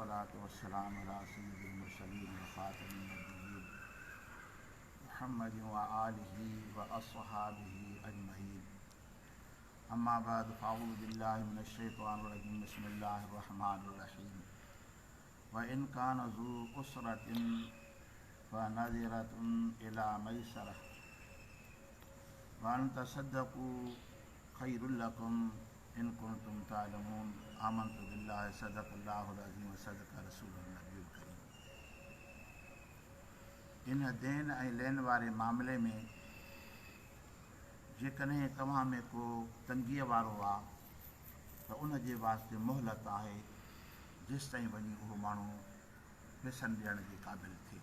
والصلاة والسلام علي سيد المرسلين وخاتم النبيين محمد وآله وأصحابه أجمعين أما بعد فأعوذ بالله من الشيطان الرجيم بسم الله الرحمن الرحيم وإن كان ذو أسرة فنظرة إلى ميسرة وأن تصدقوا خير لڪم ان ڪنتم تعلمون آمنت بالله صدق الله العظيم وصدق رسوله النبي الڪريم ان دين ۽ لين واري معاملي ۾ جيڪڏهن توهان ۾ ڪو تنگيء وارو آ ته ان جي واسطي مهلت آهي جيستائين وڃي اهو ماڻهو پئسن ڏيڻ جي قابل ٿئي.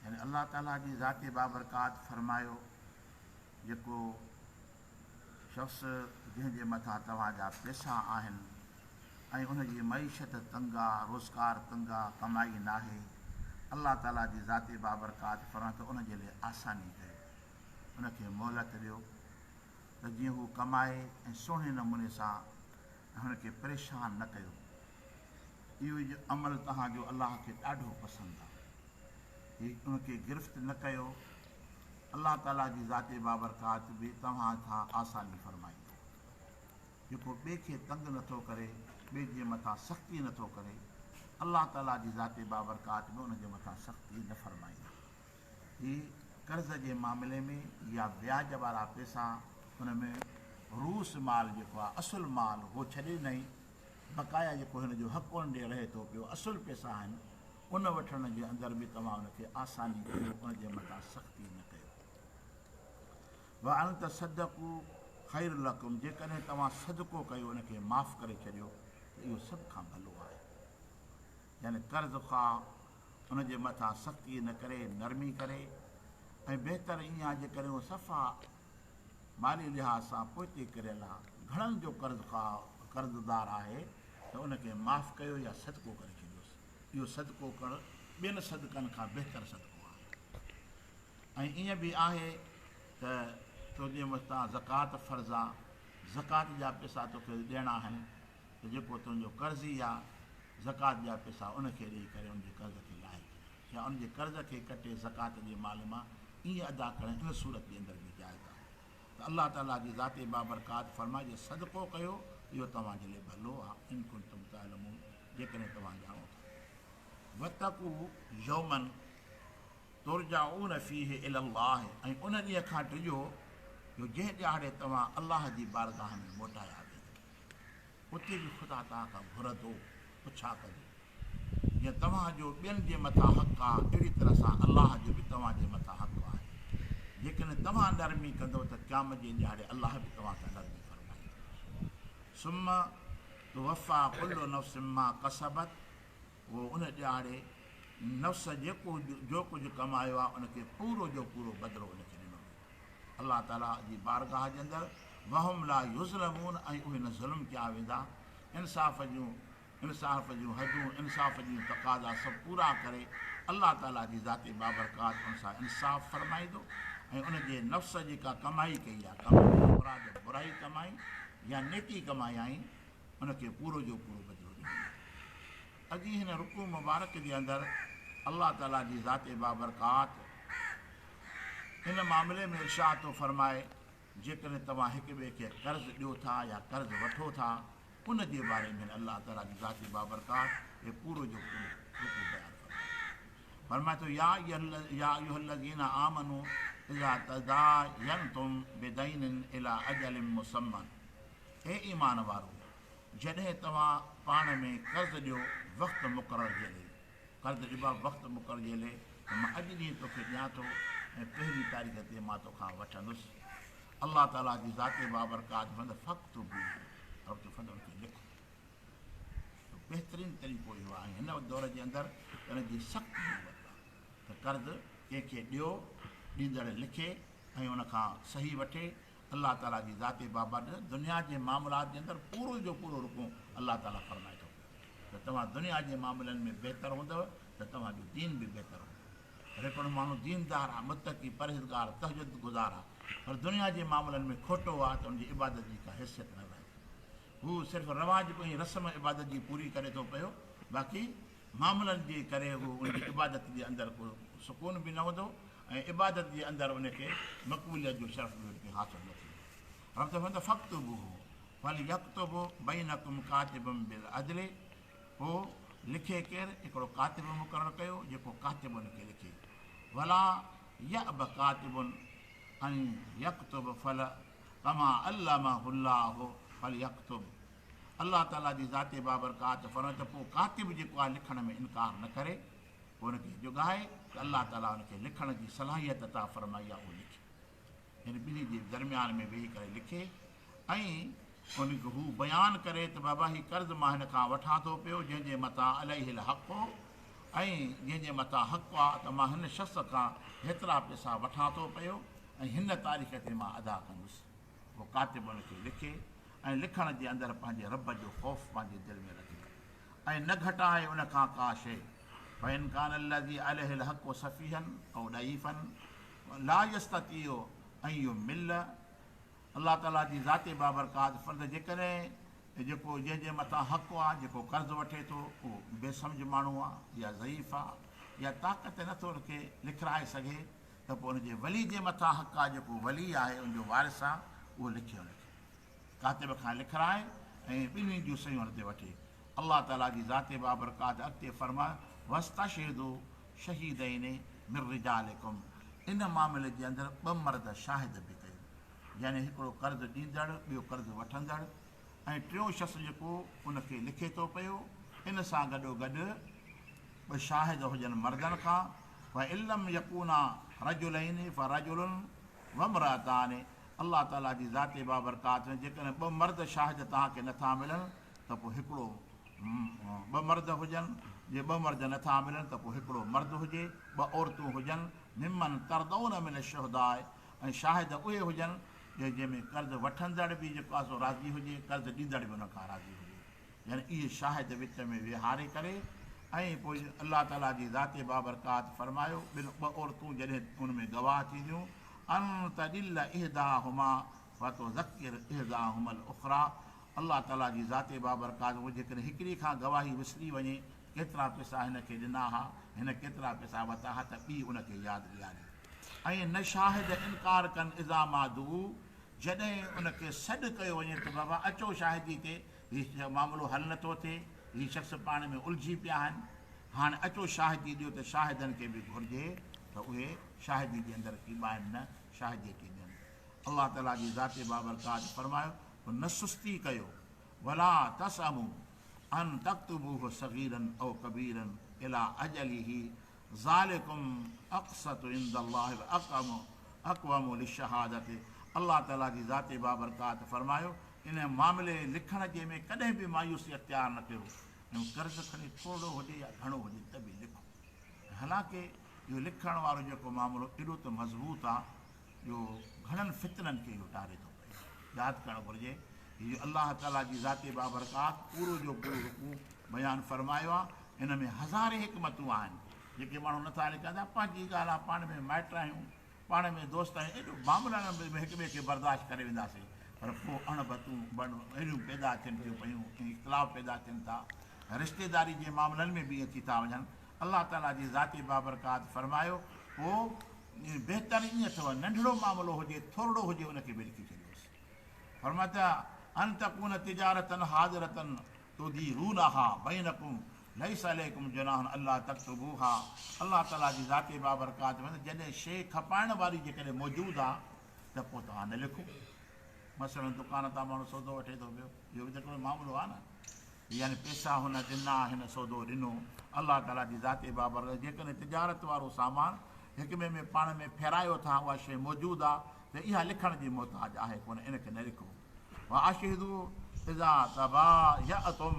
يعني الله تعاليٰ جي ذات بابرڪات فرمايو، جيڪو شخص جنهن جي مٿان توهان جا پئسا آهن ۽ ان جي معيشت تنگ آ، روزگار تنگ آ، ڪمائي ناهي، الله تعاليٰ جي ذات بابرڪات فرمايو ته ان جي لئه آساني ڪيو، ان کي مهلت ڏيو ته جيئن هو ڪمائي ۽ سهڻي نموني سان ۽ هن کي پريشان نه ڪيو. اهو عمل توهان جو الله کي ڏاڍو پسند آهي. هي ان کي گرفت نه ڪيو، الله تعاليٰ جي ذات بابرڪات به توهان سان آساني فرمائيندو. جيڪو ٻئي کي تنگ نه ٿو ڪري، ٻئي جي مٿان سختي نه ٿو ڪري، الله تعاليٰ جي ذات بابرڪات به ان جي مٿان سختي نه فرمائيندي. هي قرض جي معاملي ۾ يا وياج وارا پئسا ان ۾ روس مال جيڪو آهي اصل مال هو ڇڏي ڏنائين، بقايا جيڪو هن جو حق ان ڏي رهي ٿو پيو اصل پئسا آهن، ان وٺڻ جي اندر به توهان ان کي آساني ڪيو ان جي مٿان سختي نه ڪيو. وان تصدقوا خير لڪم جيڪڏهن توهان صدقو ڪيو ان کي معاف ڪري ڇڏيو ته اهو سڀ کان ڀلو آهي. يعني قرض خواه ان جي مٿان سختي نه ڪري نرمي ڪري ۽ بهتر ائين آهي جيڪڏهن اهو صفا مالي لحاظ سان پوئتي ڪريل آهي گهڻن جو قرض خواه قرضدار آهي ته ان کي معاف ڪيو يا صدقو ڪري ڇڏيوس. اهو صدقو ڪرڻ ٻين صدقن کان بهتر صدقو آهي ۽ ائين به آهي ته تنهنجي مٿان زڪوات فرض آ، زڪوات جا پئسا توکي ڏيڻا آهن ته جيڪو تنهنجو قرضي آ زڪوات جا پئسا ان کي ڏئي ڪري ان جي قرض کي لاهي ڇڏ يا ان جي قرض کي ڪٽي زڪوات جي مال مان ائين ادا ڪرڻ ان صورت جي اندر به جائز آهي ته الله تعاليٰ جي ذات بابرڪات فرمائي جي صدقو ڪيو اهو توهان جي لاء ڀلو آ ان ڪنتم تعلمون جيڪڏهن توهان ڄاڻو ٿا. واتقوا يوما ترجعون فيه الي الله ۽ ان ڏينهن کان ڊڄو جو جنهن ڏهاڙي توهان الله جي بارگاهه ۾ موٽايا ويندؤ. اتي به خدا توهان کان گهرندو، پڇا ڪندو. جيئن توهان جو ٻين جي مٿان حق آهي، اهڙي طرح سان الله جو به توهان جي مٿان حق آهي. جيڪڏهن توهان نرمي ڪندؤ ته قيامت جي ڏهاڙي الله به توهان سان نرمي فرمائيندو. ثم توفيٰ ڪل نفس ما ڪسبت پوء ان ڏهاڙي نفس جيڪو جو ڪجهه ڪمايو آهي ان کي پورو جو پورو بدلو ان کي ڏنو ويندو الله تعاليٰ جي بارگاهه جي اندر وهم لا يظلمون ۽ اهي نه ظلم ڪيا ويندا انصاف جون انصاف جون حدون انصاف جون تقاضا سڀ پورا ڪري الله تعاليٰ جي ذات بابرڪات ان سان انصاف فرمائيندو ۽ ان جي نفس جيڪا ڪمائي ڪئي آهي ڪمائي مان مراد برائي ڪمائي يا نيڪي ڪمايائين ان کي پورو جو پورو بدلو ڏنو ويندو. اڄ ئي هن رڪوع مبارڪ جي اندر الله تعاليٰ جي ذات بابرڪات ان معاملي ۾ ارشاد ٿو فرمائي جيڪڏهن توهان هڪ ٻئي کي قرض ڏيو ٿا يا قرض وٺو ٿا ان جي باري ۾ الله تعاليٰ جي ذات بابرڪات هي پورو جو پورو رڪوع بيان فرمائي ٿو. فرمائي ٿو يا ايها الذين آمنوا اذا تداينتم بدين الي اجل مسمّي اي ايمان وارو! جڏهن توهان پاڻ ۾ قرض ڏيو وقت مقرر جي لئي، قرض ڏبو آهي وقت مقرر جي لئي ته مان اڄ ڏينهن توکي ڏيان ٿو ۽ پهرين تاريخ تي مان توکان وٺندس. الله تعاليٰ جي ذات بابرڪات فرمائي ٿو فاڪتبوه رب ٿو فرمائي ان کي لکو. بهترين طريقو اهو آهي ۽ هن دور جي اندر ان جي سخت ضرورت آهي ته قرض ڪنهن کي ڏيو، ڏيندڙ لکي ۽ ان کان صحيح وٺي. الله تعاليٰ جي ذات بابرڪت دنيا جي معاملات جي اندر پورو جو پورو رڪون الله تعاليٰ فرمائي ٿو پيو ته توهان دنيا جي معاملن ۾ بهتر هوندؤ ته توهان جو دين به بهتر هوندو. پر هڪڙو ماڻهو ديندار آهي، متقي، پرهيزگار، تهجد گذار آهي پر دنيا جي معاملن ۾ کوٽو آهي ته ان جي عبادت جي ڪا حيثيت نه رهندي. هو صرف رواج ۽ رسم عبادت جي پوري ڪري ٿو پيو، باقي معاملن جي ڪري هو ان جي عبادت جي اندر ڪو سڪون به نه هوندو ۽ عبادت جي اندر ان کي مقبوليت جو شرف به ان کي حاصل نه ٿيندو. رب ٿو فرمائي ته فاڪتبوه فليڪتب بينڪم ڪاتب بالعدل پوء لکي ڪير؟ هڪڙو ڪاتب مقرر ڪيو جيڪو ڪاتب ان کي لکي. ولا يأب ڪاتب ان يڪتب فل ڪما علمه الله فليڪتب الله تعاليٰ جي ذات بابرڪات فرمائي ته پوء ڪاتب جيڪو آهي لکڻ ۾ انڪار نه ڪري پوء ان کي جڳائي ته الله تعاليٰ ان کي لکڻ جي صلاحيت عطا فرمائي آهي اهو لکي يعني ٻنهي جي درميان ۾ ويهي ڪري لکي ۽ ان کي هو بيان ڪري ته بابا هي قرض مان هن کان وٺان ٿو پيو جنهن جي مٿان عليه الحق ۽ جنهن جي مٿان حق آهي ته مان هن شخص کان هيترا پئسا وٺان ٿو پيو ۽ هن تاريخ تي مان ادا ڪندس. پوء ڪاتب ان کي لکي ۽ لکڻ جي اندر پنهنجي رب جو خوف پنهنجي دل ۾ رکي ۽ نه گهٽائي ان کان ڪا شيء. فإن ڪان الذي عليه الحق سفيها او ضعيفا لا يستطيع ان يمل الله تعاليٰ جي ذات بابرڪات فرد جيڪڏهن جيڪو جنهن جي مٿان حق آ جيڪو قرض وٺي ٿو اهو بي سمجهه ماڻهو آ يا ضعيف آ يا طاقت نٿو رکي لکرائي سگهي ته پوء ان جي ولي جي مٿان حق آ جيڪو ولي آهي ان جو وارث آ اهو لکي ان کي ڪاتب کان لکرائي ۽ ٻنهي جون صحيحون ان تي وٺي. الله تعاليٰ جي ذات بابرڪات اڳتي فرمايو، واستشهدوا شهيدين من رجالڪم ان معاملي جي اندر ٻه مرد شاهد به ڪيو يعني هڪڙو قرض ڏيندڙ ٻيو قرض وٺندڙ ۽ ٽيون شخص جيڪو ان کي لکي ٿو پيو ان سان گڏوگڏ ٻه شاهد هجن مردن کان، فان لم يڪونا رجلين فرجل وامراتان الله تعاليٰ جي ذات بابرڪات ۾ جيڪڏهن ٻه مرد شاهد توهان کي نٿا ملن ته پوء هڪڙو ٻه مرد هجن، جي ٻه مرد نٿا ملن ته پوء هڪڙو مرد هجي، ٻه عورتون هجن، ممن ترضون من الشهداء ۽ شاهد اهي هجن جنهن ۾ قرض وٺندڙ به جيڪو آهي سو راضي هجي، قرض ڏيندڙ به ان کان راضي هجي. يعني اهي شاهد وچ ۾ ويهاري ڪري ۽ پوء الله تعاليٰ جي ذات بابرڪات فرمايو، ٻن ٻه عورتون جڏهن ان ۾ گواهه ٿينديون، ان تضل احداهما فتذڪر احداهما الاخريٰ الله تعاليٰ جي ذات بابرڪات هو جيڪڏهن هڪڙي کان گواهي وسري وڃي ڪيترا پئسا هن کي ڏنا ها، هن ڪيترا پئسا ورتا ها ته ٻي ان کي ياد ڏياري ۽ نه شاهد انڪار ڪن اذا ما دعو جڏهن ان کي سڏ ڪيو وڃي ته بابا اچو شاهدي تي هي معاملو حل نه ٿو ٿئي، هي شخص پاڻ ۾ الجهي پيا آهن، هاڻ اچو شاهدي ڏيو ته شاهدن کي به گهرجي ته اهي شاهدي جي اندر ڪيٻائن نه، شاهدي اچي ڏين. الله تعاليٰ جي ذات بابرڪات فرمايو ته نه سستي ڪيو، ولا تسأموا ان تڪتبوه صغيرا او ڪبيرا الي اجله ذلڪم اقسط عند الله واقوم اقوم للشهادة الله تعاليٰ جي ذات بابرڪات فرمايو ان معاملي لکڻ جي ۾ ڪڏهن به مايوسي اختيار نه ڪيو ۽ قرض کڻي ٿورڙو هجي يا گهڻو هجي ته به لکو حالانڪه اهو لکڻ وارو جيڪو معاملو ايڏو ته مضبوط آ جو گهڻن فتنن کي اهو ٽاري ٿو پيو. ياد ڪرڻ گهرجي هي جو الله تعاليٰ جي ذات بابرڪات پورو جو پورو رڪوع بيان فرمايو آ ان ۾ هزارين حڪمتون آهن جيڪي ماڻهو نٿا لکندا پنهنجي ڳالهه آ پاڻ ۾ مائٽ آهيون پاڻ ۾ دوست آهيون ايڏو معاملن ۾ هڪ ٻئي کي برداشت ڪري وينداسين پر پوء اڻ بتون بڻ اهڙيون پيدا ٿين ٿيون پيون ۽ اختلاف پيدا ٿين ٿا رشتيداري جي معاملن ۾ به ائين ٿي ٿا وڃن الله تعاليٰ جي ذات بابرڪات فرمايو پوء بهتر ائين اٿو ننڍڙو معاملو هجي ٿورڙو هجي ان کي به لکي ڇڏيوس فرمايو ته ان تڪون تجارة حاضرة تديرونها بينڪم ليس عليڪم جناح الا تڪتبوها الله تعاليٰ جي ذات بابرڪات ۾ جڏهن شيء کپائڻ واري جيڪڏهن موجود آ ته پوء توهان نه لکو. مثلاً دڪان تان ماڻهو سودو وٺي ٿو پيو، اهو به ته هڪڙو معاملو آ نه، يعني پئسا هن ڏنا، هن سودو ڏنو، الله تعاليٰ جي ذات بابرڪات جيڪڏهن تجارت وارو سامان هڪ ٻئي ۾ پاڻ ۾ ڦيرايو ٿا اها شيء موجود آ ته اها لکڻ جي محتاج آهي ڪونه ان کي نه لکو. واشهدوا اذا تبايعتم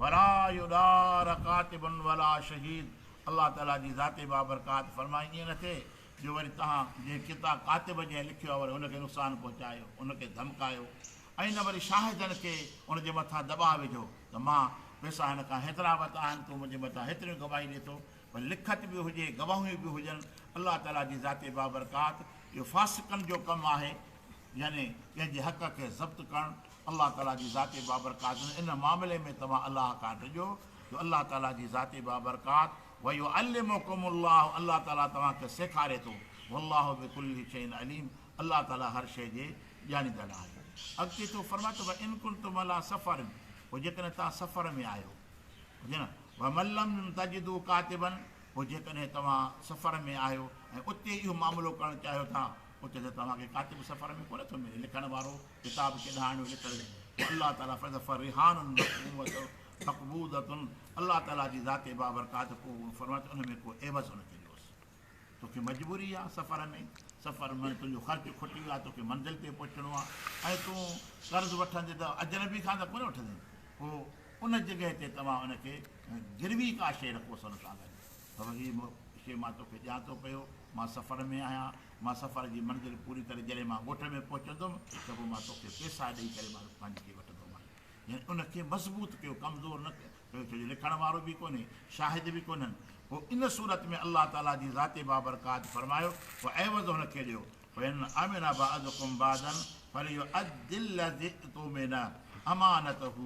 ولا يضار ڪاتب ولا شهيد الله تعاليٰ جي ذات بابرڪات فرمائي ائين نه ٿئي جو وري توهان جنهن ڪتا ڪاتب جنهن لکيو آهي وري ان کي نقصان پهچايو ان کي ڌمڪايو ۽ نه وري شاهدن کي ان جي مٿان دٻاء وجهو ته مان پئسا هن کان هيترا ورتا آهن تون منهنجي مٿان هيتريون گواهي ڏي ٿو پر لکت به هجي گواهيون به هجن الله تعاليٰ جي ذات بابرڪات اهو فاسقن جو ڪم آهي يعني ڪنهن جي حق کي ضبط ڪرڻ الله تعاليٰ جي ذات بابرڪات ان معاملي ۾ توهان الله کان ڊڄو جو الله تعاليٰ جي ذات بابرڪات ويعلمڪم الله الله تعاليٰ توهان کي سيکاري ٿو والله بڪل شيء عليم الله تعاليٰ هر شيء جي ڄاڻيندڙ آهي. اڳتي ٿو فرمائي ته وان ڪنتم علي سفر پوء جيڪڏهن توهان سفر ۾ آهيو جي نه ومن لم تجدوا ڪاتبا پوء جيڪڏهن توهان سفر ۾ آهيو ۽ اتي اهو معاملو ڪرڻ چاهيو ٿا اتي ته توهان کي ڪاتب سفر ۾ ڪونه ٿو ملي لکڻ وارو ڪتاب ڪيڏانهن آڻيو لکڻ پوء الله تعاليٰ فرمائي ٿو فرهان مقبوضة الله تعاليٰ جي ذات بابرڪات پوء فرمائي ٿو ان ۾ ڪو عيوض ان کي ڏيوس. توکي مجبوري آ سفر ۾، سفر ۾ تنهنجو خرچ کٽي ويو آ، توکي منزل تي پهچڻو آ ۽ تون قرض وٺندين ته اجنبي کان ته ڪونه وٺندين، پوء ان جڳهه تي توهان ان کي گروي ڪا شيء رکوس ان سان گڏ ته هي شيء مان توکي ڏيان ٿو پيو، مان سفر ۾ آهيان، مان سفر جي منزل پوري ڪري جڏهن مان ڳوٺ ۾ پهچندم ته پوء مان توکي پئسا ڏئي ڪري مان پنهنجي شيء وٺندومانء. يعني ان کي مضبوط ڪيو، ڪمزور نه ڪيو. ڇو جو لکڻ وارو به ڪونهي، شاهد به ڪونهن، پوء ان صورت ۾ الله تعاليٰ جي ذات بابرڪات فرمايو، پوء عيوض هن کي ڏيو، فإن امن بعضڪم بعضا فليؤد الذي اؤتمن امانته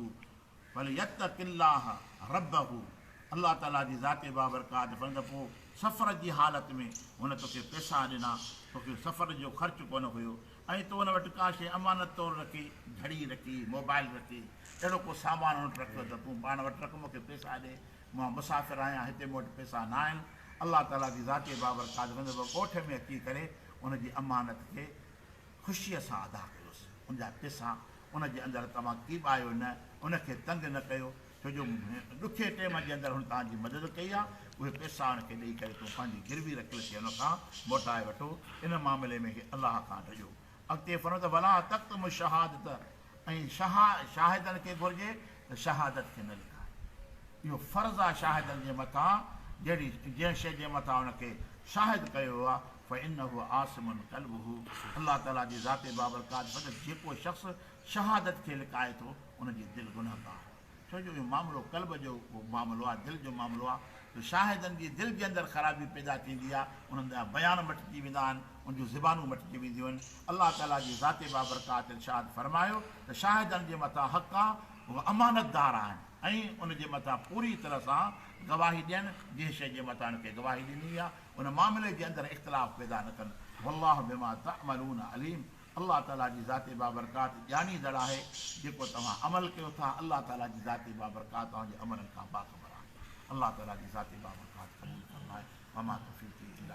فليتق الله ربه الله تعاليٰ جي ذات بابرڪات فرمايو ته پوء سفر جي حالت ۾ هن توکي پئسا ڏنا، توکي سفر جو خرچ ڪونه هيو ۽ تو ان وٽ ڪا شيء امانت طور رکي، گهڙي رکي، موبائل رکي، اهڙو ڪو سامان ان وٽ رکيو ته تون پاڻ وٽ رک مون کي پئسا ڏي، مان مسافر آهيان هتي مون وٽ پئسا نه آهن. الله تعاليٰ جي ذات بابرڪات ڪندو پر ڳوٺ ۾ اچي ڪري ان جي امانت کي خوشيء سان ادا ڪيوس. ان جا پئسا ان جي اندر توهان ڪيٻايو نه، ان کي تنگ نه ڪيو، ڇو جو ڏکي ٽيم جي اندر هن توهان جي مدد ڪئي آهي، اهي پئسا ان کي ڏئي ڪري تون پنهنجي گروي رکيل شيء ان کان موٽائي وٺو، ان معاملي ۾ الله کان ڊڄو. اڳتي فرمايو ته ولا تڪتموا الشهادة ۽ شاهدن کي گهرجي ته شهادت کي نه لڪائين. اهو فرض آهي شاهدن جي مٿان جهڙي جنهن شيء جي مٿان ان کي شاهد ڪيو ويو آهي فانه آثم قلبه الله تعالي جي ذات بابرڪات فرمائي ٿو جيڪو شخص شهادت کي لڪائي ٿو ان جي دل گنهگار آهي. ڇو جو اهو معاملو قلب جو معاملو آهي، دل جو معاملو آهي ته شاهدن جي دل جي اندر خرابي پيدا ٿيندي آهي، انهن جا بيان مٽجي ويندا آهن، ان جون زبانون مٽجي وينديون آهن. الله تعاليٰ جي ذات بابرڪات ارشاد فرمايو ته شاهدن جي مٿان حق آهي، اهي امانتدار آهن ۽ ان جي مٿان پوري طرح سان گواهي ڏين، جنهن شيء جي مٿان ان کي گواهي ڏني وئي آهي، ان معاملي جي اندر اختلاف پيدا نه ڪن. والله بما تعملون عليم. الله تعاليٰ جي ذات بابرڪات ڄاڻيندڙ آهي جيڪو توهان عمل ڪيو ٿا، الله تعاليٰ جي ذات بابرڪات توهان جي عملن کان باخبر آهي. الله تعاليٰ جي ذات بابرڪات قبول فرمائي. وما توفيقي الا.